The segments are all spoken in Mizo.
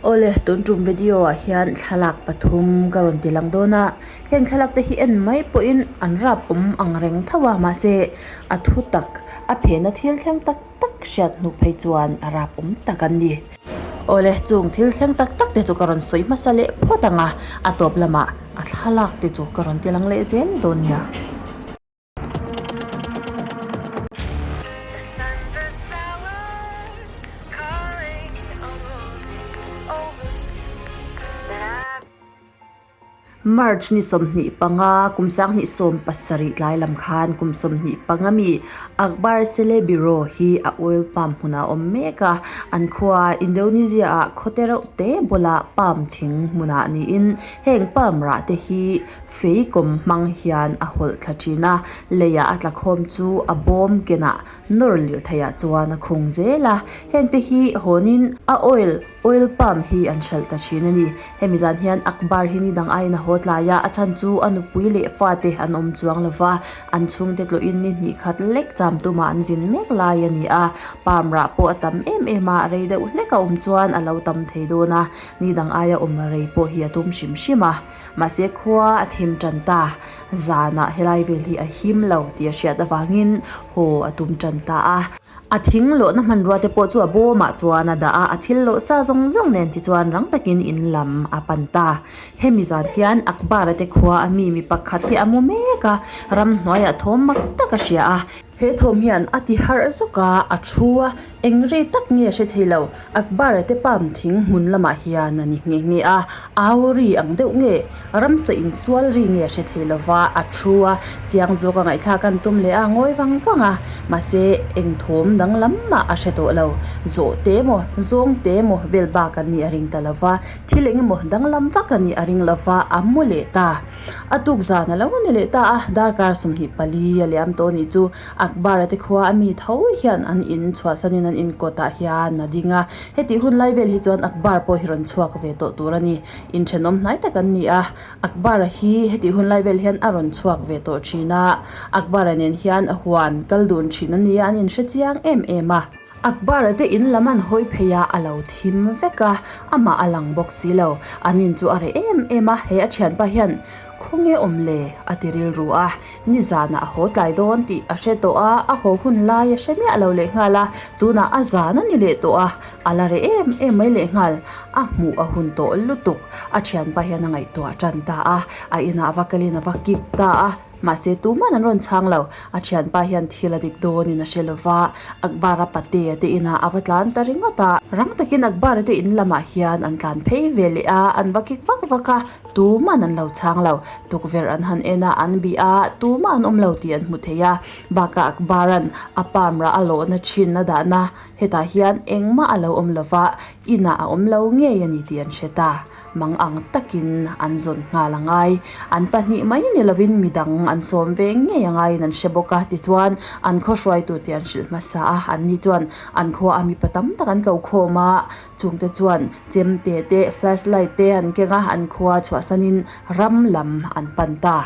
Awle, tun tum video ah hian thlalak pathum ka rawn ti lang dawn a, heng thlalak te hi en mai pawhin an rap awm ang reng tho a, mahse a thu tak a phena thil thleng tak tak hriat hnu phei chuan a rap awm tak an ni. Awle, chung thil thleng tak tak te chu ka rawn sawi hmasa leh phawt ang a, a tawp lamah a thlalak te chu ka rawn ti lang leh zel dawn nia. March ni 25 kum 2017 tlai lam khan kum 25 mi Akbar Celebiro hi a oil palm hmunah a awm mek a, an khua Indonesia ah khawte reuh te bulah palm thing hmunah niin heng palm rah te hi Fei kawm hmang hian a hawlh thla thin a, leiah a tla khawm chu a bawm kenah nawr lir theiah chuan a khung zel a, hengte hi hawnin a oil, oil palm hi an hralh ta thin a ni. Hemi zan hian Akbar hi ni dang aiin a haw tlai a, a chhan chu a nupui leh fate an awm chuang lo va, an chhungte tlawhin ni hnih khat lek cham tumah an zin mek lai a ni a, palm rah pawh a tam em em a, rei deuh hlek a awm chuan a lo tam thei dawn a, ni dang aia awm rei pawh hi a tum hrim hrim a. Mahse khua a thim tan ta, zanah helai vel hi a him lo tih a hriat avangin haw a tum tan ta a. A thing lawhna hmanrua te pawh chu a bawmah chuan a dah a, a thil lawh sa zawng zawng nen tichuan rang takin in lam a pan ta. Hemi zan hian Akbar-a te khua a mi mi pakhat hi a mu mek a, ramhnuaiah thawm mak tak a hria a. He thawm hian a ti harh zawk a, a thu a, eng rei tak nge a hre thei lo. Akbar-a te palm thing hmun lamah hian a ni nghe nghe a, au ri ang deuh nge, ramsa insual ri nge a hre thei lo va, a thu a, chiang zawk a ngaihthlak an tum leh a, ngawi vang vang a, mahse eng thawm danglam mah a hre tawh lo. Zawh te maw, zawng te maw vel bak an nih a ring ta lo va, thil eng emaw danglam vak a nih a ring lo va, a mu leh ta. A tuk zan a lo ni leh ta a, darkar 24 a liam tawh nih chu Akbar-a te khua a mi tho hian an in chhuahsanin an in kawtah hian a ding a. Hetih hun lai vel hi chuan Akbar pawh hi rawn chhuak ve tawh tur a ni. Inthenawm hnai tak an ni a, Akbar-a hi hetih hun lai vel hian a rawn chhuak ve tawh thin a, Akbar-a nen hian huan kal dun thin a ni a, an inhre chiang em em a. Akbar-a te in lam an hawi phei a, a lo thim vek a, amah a lang bawk si lo. An in chu a reh em em a, he a thianpa hian, Khawnge awm le? a ti rilru a, nizanah a haw tlai dawn tih a hre tawh a, a haw hun lai a hre miah lo lehnghal a, tunah a zan a ni leh tawh a, a la reh em em mai lehnghal, a hmuh a hun tawh lutuk. A thianpa hian a ngaihtuah tan ta a, a inah va kalin a va kik ta a. Mahse tuman an rawn chhang lo. A thianpa hian thil a dik dawnin a hre lo va, Akbar-a patea te inah a va tlan ta ringawt a. Rang takin Akbar-a te in lamah hian an tlan phei ve leh a, an va kik vak vak a, tuman an lo chhang lo. Tukverh an han en a, an bih a, tumah an awm lo tih an hmu thei a. Bakah Akbar-a'n a palm rah a lawhna thin a dahna hetah hian engmah a lo awm lo va, inah a awm lo ngei a ni tih an hre ta. Mang ang takin an zawn nghal a ngai. An pahnih mai ni lovin midang an sawm ve ngei a ngaiin an hre bawk a, tichuan an khaw hruaitute an hrilh hmasa a, anni chuan an khua a mipa tam tak an ko khawm a, chungte chuan chemte te flashlight te an keng a, an khua chhuahsanin ram lam an pan ta.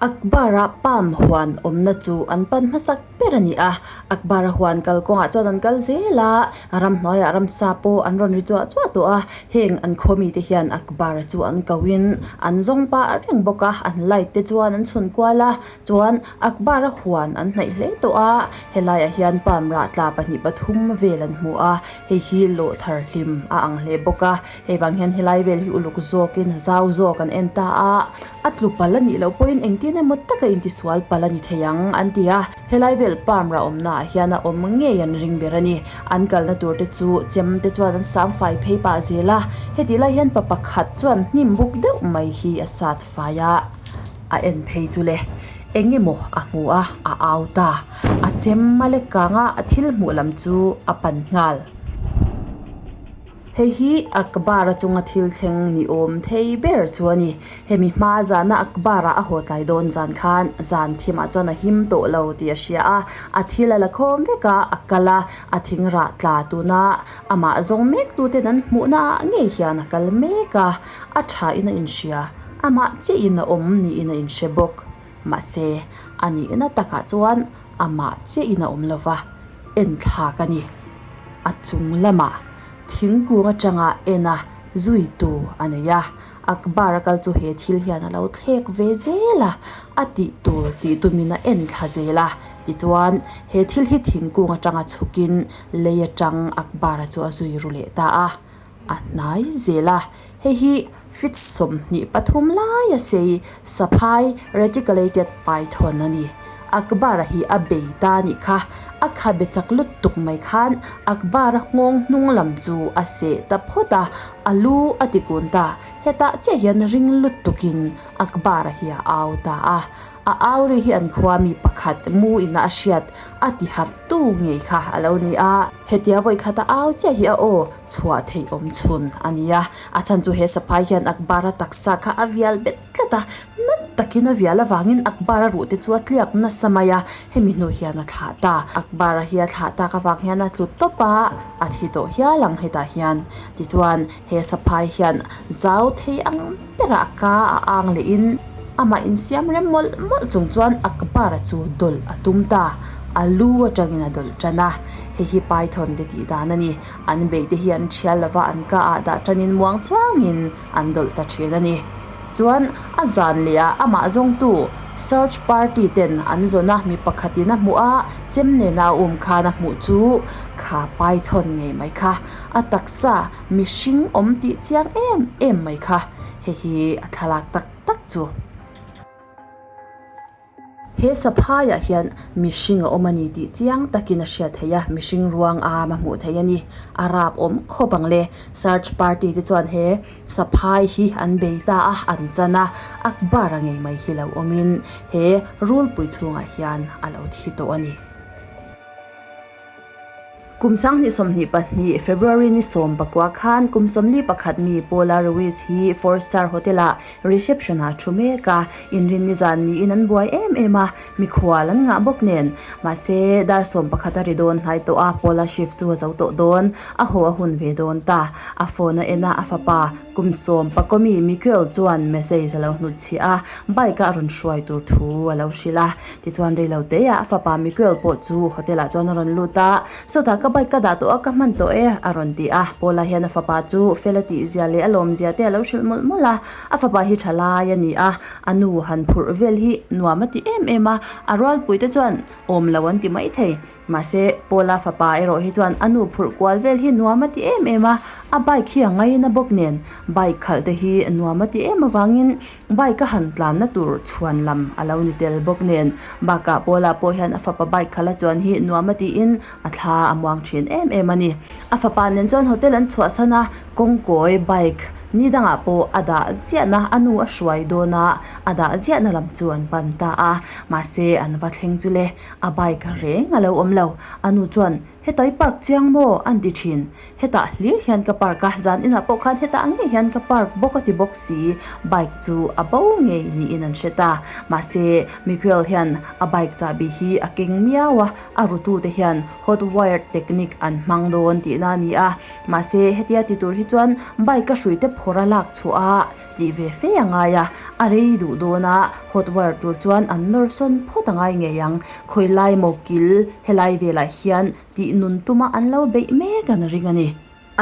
Akbar-a palm huan awmna chu an pan hmasak ber a ni a, Akbar-a huan kalkawngah chuan an kal zel a, ramhnuaiah ramsa pawh an rawn ri chuah chuah tawh a, heng an khaw mite hian Akbar-a chu an kohin an zawng pah reng bawk a, an light te chuan an chhun kual a, chuan Akbar-a huan an hnaih hle tawh a, helaiah hian palm rah tla 2 3 vel an hmu a, hei hi lawh thar hlim a ang hle bawk a, hei vang hian helai vel hi uluk zawkin zau zawk an en ta a. A tlu palh a nih loh pawhin engtin emaw taka intisual palh a ni thei ang, an ti a. Helai vel palm rah awmnaah hian a awm ngei an ring ber a ni. An kalna tur te chu chem te chuan an sang fai phei pah zel a. Hetih lai hian pa pakhat chuan hnim buk deuh mai hi a sat fai a, a en phei chu le. Eng emaw a hmu a, a au ta. A chem a lek kang a, a thil hmuh lam chu a pan nghal. Hei hi Akbar-a chunga thil thleng ni awm thei ber chu a ni. Hemi hma zana Akbar-a a haw tlai dawn zan khan zan thimah chuan a him tawh lo tih a hria a, a thil a la khawm vek a, a kal a, a thing rah tla tuna amah zawng mek tuten an hmuhna ah ngei hian a kal mek a, a thain a inhria, amah chiahin a awm niin a inhre bawk. Mahse, a nihna takah chuan amah chiahin a awm lova, enthlak a ni. A chung lamah thingkung atanga en a. Zuitu a nei a, Akbar a kal chu he thil hian a lo thlek ve zel a, a tih tur tih tumin a en thla zel a. Tichuan, he thil hi thingkung atanga chhukin lei atang Akbar-a chu a zui ru leh ta a, a hnai zel a. Hei hi feet 23 laia sei saphai reticulated python a ni. Akbar-a hi a bei ta a nih kha. A khabe chak lutuk mai khan Akbar-a nghawng hnung lam chu a seh ta phawt a, a lu a ti kun ta. Hetah chiah hian ring lutukin Akbar-a hi a au ta a. A au ri hi an khua mi pakhat mu ina a hriat a ti harh tu ngei kha a lo ni a. Hetia vawi khat a au chiah hi a aw chhuah theih awm chhun a ni a. A chhan chu he saphai hian Akbar-a taksa kha a vial bet tlat a, nat takin a vial avangin Akbar-a ruh te chu a tliak nasa mai a, hemi hnu hian a thlah ta. Akbar-a hi a thlah tak avang hian a tlu tawp a, a thi tawh hial ang hetah hian. Tichuan, he saphai hian zau thei ang berah a ka a ang lehin amah insiam rem mawlh mawlh chung chuan Akbar-a chu dawlh a tum ta. A lu atangin a dawlh tan a, hei hi Python te tih dan a ni. An beih te hi an thial lova, an ka ah dah tanin muang changin an dawlh ta thin a ni. Chuan a zan leh ah amah zawngtu search party ten an zawn a, mi pakhatin a hmuh a, chem nena a um khan a hmuh chu kha python ngei mai kha, a taksa mihring awm tih chiang em em mai kha, hei hi a thlalak tak tak chu. He saphaiah hian mihring a awm a ni tih chiang takin a hriat theih a, mihring ruang am a hmuh theih a ni. A rap awm khawp ang le. Search party te chuan he saphai hi an bei ta a, an chan a, Akbar-a ngei mai hi lo awmin he rulpui chhungah hian a lo thi tawh a ni. Kum 2022 February ni 19 khan kum 41 mi Paula Ruiz hi Four Star Hotel-ah reception-ah thu mek a, inrin ni zan niin an buai em em a, mikhual an ngah bawk nen. Mahse, dar 11 a ri dawn hnai tawh a, Paula shift chu a zo tawh dawn, a haw a hun ve dawn ta. A phone a en a, a fapa kum sawm pakawmi Miguel chuan message a lo hnutchhiah a, bike-a a rawn hruai tur thu a lo hrilh a. Tichuan reilo te ah a fapa Miguel pawh chu hotel ah chuan a rawn lut a, Sawtah ka bike ka dah tawh a ka hman tawh e a rawn ti a, Paula hian a fapa chu fel a tih zia leh a lawm zia te a lo hrilh mawlh mawlh a, a fapa hi tha lai a ni a, a nu han phurh vel hi nuam a ti em em a, a rualpui te chuan awm lo an ti mai thei. Mahse Paula fapa erawh hi chuan a nu phurh kual vel hi nuam a ti em em a, a bike hi a ngaina bawk nen bike khalh te hi nuam a ti em avangin Bike a han tlanna tur chhuan lam a lo ni tel bawk nen bakah Paula pawh hian a fapa bike khalh a chuan hi nuam a tiin a thla a muang thin em em a ni. A fapa nen chuan hotel an chhuahsan a, kawngkawi bike ni dangah pawh a dah ziahna a nu a hruai dawn a, a dah ziahna lam chu an pan ta a, mahse an va thleng chu le a bike reng a lo awm lo. A nu chuan Hetah i park chiang maw? an ti thin. Hetah hlir hian ka park a, zan inah pawh khan hetah ngei hian ka park bawk a ti bawk si. Bike chu a bo ngei niin an hre ta. Mahse, Miguel hian a bike chahbi hi a keng miau a, a rutute hian hot wire technique an hmang dawn tihna a ni a. Mahse, hetia ti tur hi chuan bike a hruite phawrh a lak chhuah a tih ve fe a ngai a, a rei duh dawn a, hot wire tur chuan an nawr sawn phawt a ngai ngei ang. Khawi lai maw kil helai velah hian tih nun tuma an lo beih mek an ring a ni.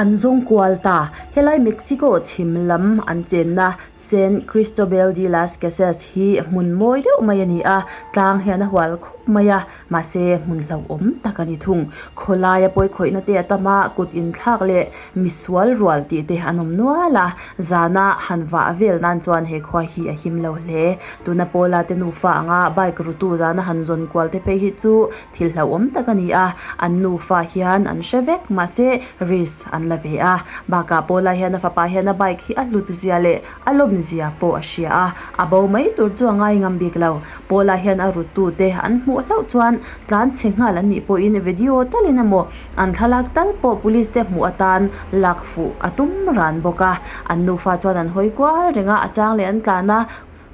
An zawng kual ta. Helai Mexico chhim lam an chenna San Cristobal de las Casas hi hmun mawi deuh mai a ni a, tlang hian a hual khup mai a, mahse hmun hlauhawm tak a ni thung. Khawlaia pawikhawihna te a tam a, kut inthlak leh misual rual tih te an awm nual a, zana han vah vel nan chuan he khua hi a him lo hle. Tuna Paula te nufa anga bike rutu zana han zawn kual te phei hi chu thil hlauhawm tak a ni a, an nufa hian an hre vek mahse risk an la ve a. Bakah Paula hian a fapa hian a bike hi a hlut zia leh a lawm zia pawh a hria a, a bo mai tur chu a ngai ngam bik lo. Paula hian a rutu te an hmuh hlauh chuan tlan chhe nghal an nih pawhin video talin emaw An thlalak tal pawh police te hmuh atan lak fuh a tum ran bawk a, an nufa chuan an hawi kual reng a, a chang leh an tlan a,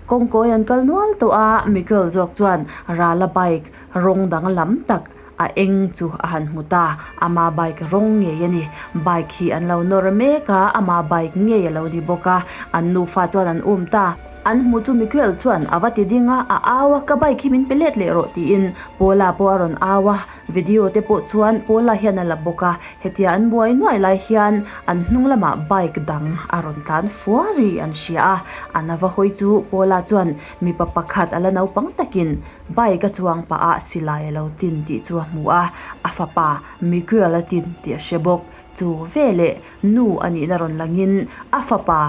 kawngkawi an kal nual tawh a, Miguel zawk chuan rala bike rawng danglam tak a eng chu a han hmu ta, ama bike rawng ngei a ni, bike hi an lo nawr mek a, ama bike ngei a lo ni bawk a, an nufa chuan an um ta. An hmu chu Miguel chuan a va ti ding a, a au a, ka bike hi min pe let leh rawh tiin Paula pawh a rawn au a, video te pawh chuan Paula hian a la bawk a, hetia an buai nuai lai hian an hnung lamah bike dang a rawn tlan fua ri an hria a, an a va hawi chu Paula chuan mipa pakhat a la naupang takin bike a chuang pah a silai a lo tin tih chu a hmu a, a fapa Miguel a tin tih a hre bawk. Chu veleh nu a nihna rawn langin a fapa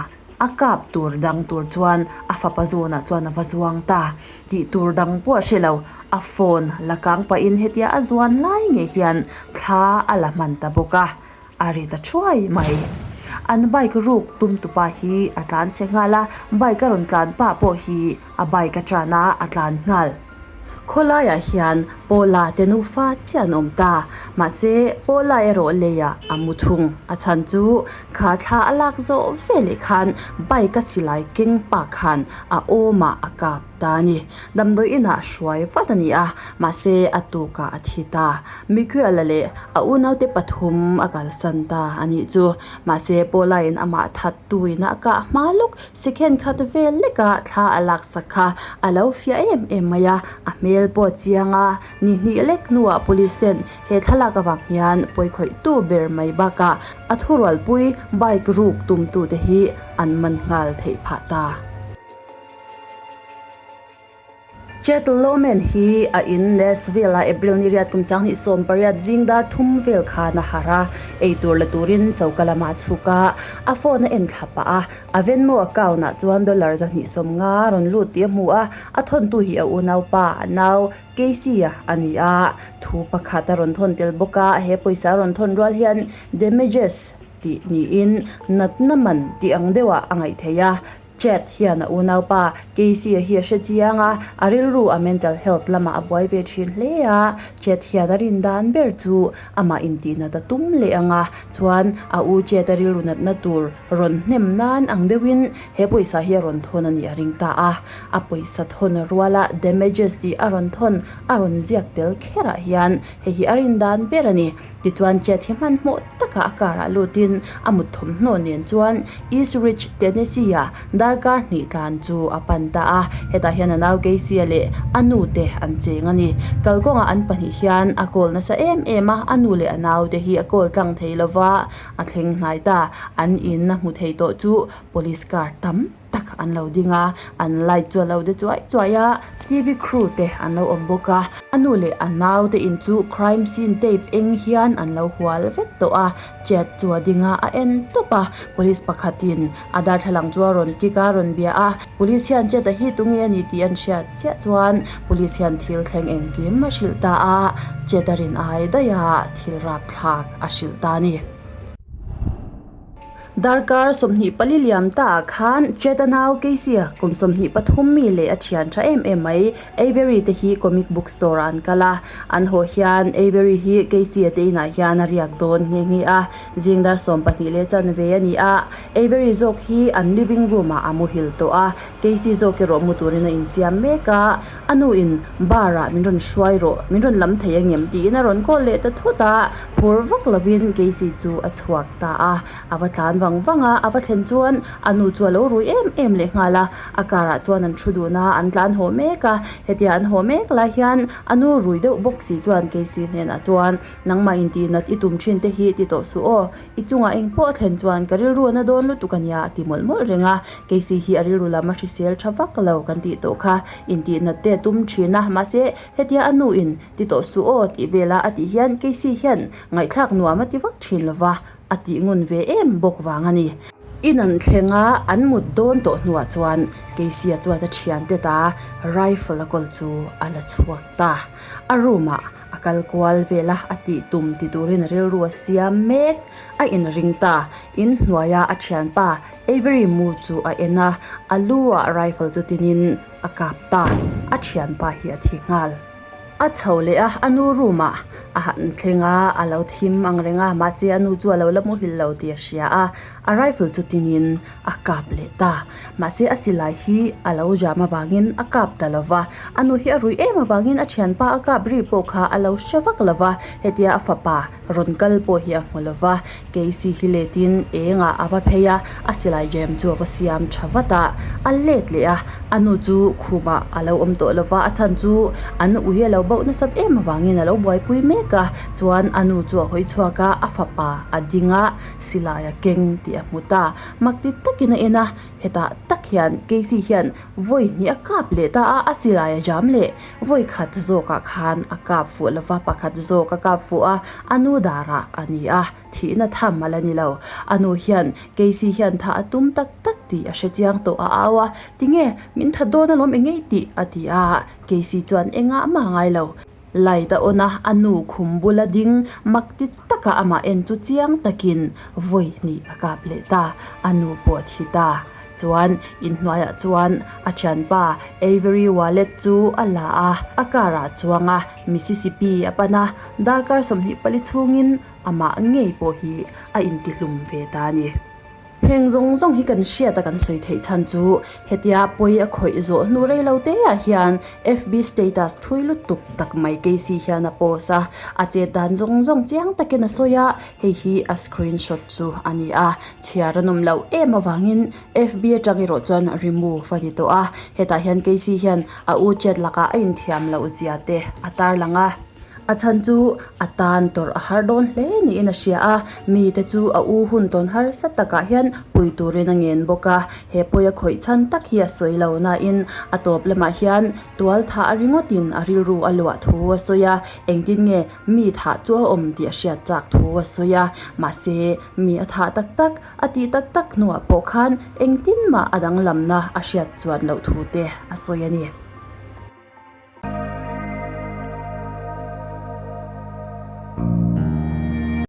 a kap tur dang tur chuan a fapa zawnah chuan a va zuang ta tih tur dang pawh a hre lo. A phone la kang pahin hetia a zuan lai ngei hian thla a la hman ta bawk a, a ri ta thuai mai. An bike ruk tum tupa hi a tlan che nghal a, bike a rawn tlan pah pawh hi a bike a tan a, a tlan nghal. Khawlaiah hian Paula te nufa chiah an awm ta. Mahse, Paula erawh leiah a mu thung. A chhan chu kha thla a lak zawh veleh khan bike a silai keng pa khan a awmah a kap ta a ni. Damdawi inah hruai vat a ni a, mahse a tukah a thi ta. Miguel-a leh a unaute pathum a kalsan ta a nih chu. Mahse, Paula-in amah that tuina a kah hma lawk Second khat vel leka thla a laksak kha a lo fiah em em mai a, a hmel pawh a chiang a, ni hnih lek hnuah police ten he thlalak avang hian pawikhawihtu ber mai bakah a thurualpui bike ruk tumtute hi an man nghal theih phah ta. Chet Loman hi a in Nashville a April ni riat kum changhnih 18 zing dar thum vel khan a harh a, ei tur la turin choka lamah a chhuk a, a phone a en thla pah a, a Venmo account ah chuan dollar 250 a rawn lut tih a hmu a, a thawntu hi a unaupa a nau Casey a a ni a, thu pakhat a rawn thawn tel bawk a, he pawisa a rawn thawn rual hian damages tih niin natna man tih ang deuhah a ngaih theih a. Chad hian a unaupa Casey-a hi a hre chiang a, a rilru a mental health lamah a buai ve thin hle a. Chad hian a rin dan ber chu amah intihnat a tum leh ang a, chuan a u Chad-a rilru natna tur rawn hnem nan ang deuhin he pawisa hi a rawn thawn a nih a ring ta a. A pawisa thawn ruala damages tih a rawn thawn a rawn ziak tel kherah hian hei hi a rin dan ber a ni. Tichuan Chad hi hmanhmawh taka a car ah lutin a mut thawmhnaw nen chuan East Ridge, Tennessee ah darkar hnih tlan chu a pan ta a. Hetah hian a nau Casey-a leh a nu te an cheng a ni. Kalkawngah an pahnih hian a call nasa em em a, a nu leh a nau te hi a call tlang thei lova a thleng hnai ta. An in a hmu thei tawh chu police car tam tak an lo ding a, an light chu a lo de chuai chuai a, T_V crew te an lo awm bawk a, a nu leh a nau te in chu crime scene tape eng hian an lo hual vek tawh a, chat chu a ding a, a en tawp a, police pakhat in a darthlalang chu a rawn kick a, a rawn bia a, police hian chat a hi tunge a ni tih an hriat chiah chuan police hian thil thleng engkim a hrilh ta a, chat a rin ai daih a, thil rapthlak a hrilh ta a ni. Darkar 24 liam ta ah khan Cheta nau Casey-a kum 23 mi leh a thian tha em em mai Avery te hi comic book store ah an kal a, an haw hian Avery hi Casey-a te inah hian a riak dawn nghe nghe a, zing dar 12 leh chanve a ni a, Avery zawk hi an living room ah a muhil tawh a, Casey zawk erawh mu turin a insiam mek a, a nu in bar ah min rawn hruai rawh, min rawn lam thei angem tiin a rawn call leh ta thut a, phur vak lovin Casey chu a chhuak ta a, a va tlan vang vang a, a va thlen chuan a nu chu a lo rui em em leh nghal a, a car ah chuan an thu dun a, an tlan haw mek a, hetia an haw mek lai hian a nu rui deuh bawk si chuan Casey hnenah chuan nangmah intih nat i tum thin te hi ti tawh suh aw, I chungah eng pawh a thlen chuan ka rilru a na dawn lutuk a nia a ti mawlh mawlh reng a, Casey hi a rilru lam a hrisel tha vak lo kan tih tawh kha intih nat te a tum thin a, mahse hetia a nu in ti tawh suh aw tih vela a tih hian Casey hian ngaihthlak nuam a ti vak thin lova a tih ngun ve em bawk vang a ni. In an thleng a, an mut dawn tawh hnuah chuan Casey-a chuan a thiante ta rifle a kawl chu a la chhuak ta, a room ah A kal kual vel a, a tih tum ti turin a rilru a siam mek. A inring ta. In hnuaia a thianpa Avery mu chu a en a, a lu ah rifle chu tinin a kap ta. A thianpa hi a thi nghal. A chho leh a, a nu room ah a han thleng a, a lo thim ang reng a, mahse a nu chu a lo la muhil lo tih a hria a, a rifle chu tinin a kap leh ta. Mahse a silai hi a lo jam avangin a kap ta lo va, a nu hi a ruih em avangin a thianpa a kap ri pawh kha a lo hre vak lo va, hetia a fapa rawn kal pawh hi a hmu lo va, Casey hi letin engah a va phei a, a silai jam chu a va siam tha vat a, a let leh a, a nu chu khumah a lo awm tawh lo va, a chhan chu an ui a lo bauh nasat em avangin a lo buaipui mek a, chuan a nu chu a hawi chhuak a, a fapa a ding a, silai a keng tih a hmu ta, mak ti takin a en a, hetah tak hian Casey hian vawi hnih a kap leh ta a, a silai a jam leh vawi khat zawkah khan a kap fuh lo va, pakhat zawk a kap fuh a, a nu darah a ni a, thihna tham a la ni lo. A nu hian Casey hian tha a tum tak tak tih a hre chiang tawh a au a, Tinge, min that dawn alawm eng ngei tih a ti a, Casey chuan engah mah a ngai lo. Light a on a, a nu khum bula ding mak ti taka amah en chu chiang takin vawi hnih a kap leh ta, a nu pawh a thi ta. Chuan inhnuaiah chuan a thianpa Avery wallet chu a la a, a car ah chuang a, Mississippi a pan a, darkar 24 chhungin amah ngei pawh hi a intihlum ve ta a ni. Heng zawng zawng hi kan hriat a kan sawi theih chhan chu hetia pawi a khawih zawh hnu rei lo te ah hian FB status thui lutuk tak mai Casey hian a post a, a chet dan zawng zawng chiang takin a sawi a, hei hi a screenshot chu a ni a, chhiar a nawm loh em avangin FB atang erawh chuan remove a ni tawh a, hetah hian Casey hian a u chet lakah a inthiam loh zia te a tarlang a. A chhan chu a tan tawrh a har dawn hle niin a hria a, mite chu a u hun tawn harsa takah hian pui turin a ngen bawk a, he pawi a khawih chhan tak hi a sawi lo nain a tawp lamah hian tual thah ringawtin a rilru a luah thu a sawi a, engtin nge mi thah chu a awm tih a hriat chak thu a sawi a, mahse mi a thah tak tak a tih tak tak hnuah pawh khan engtin mah a danglamna a hriat chuan loh thu te a sawi a ni.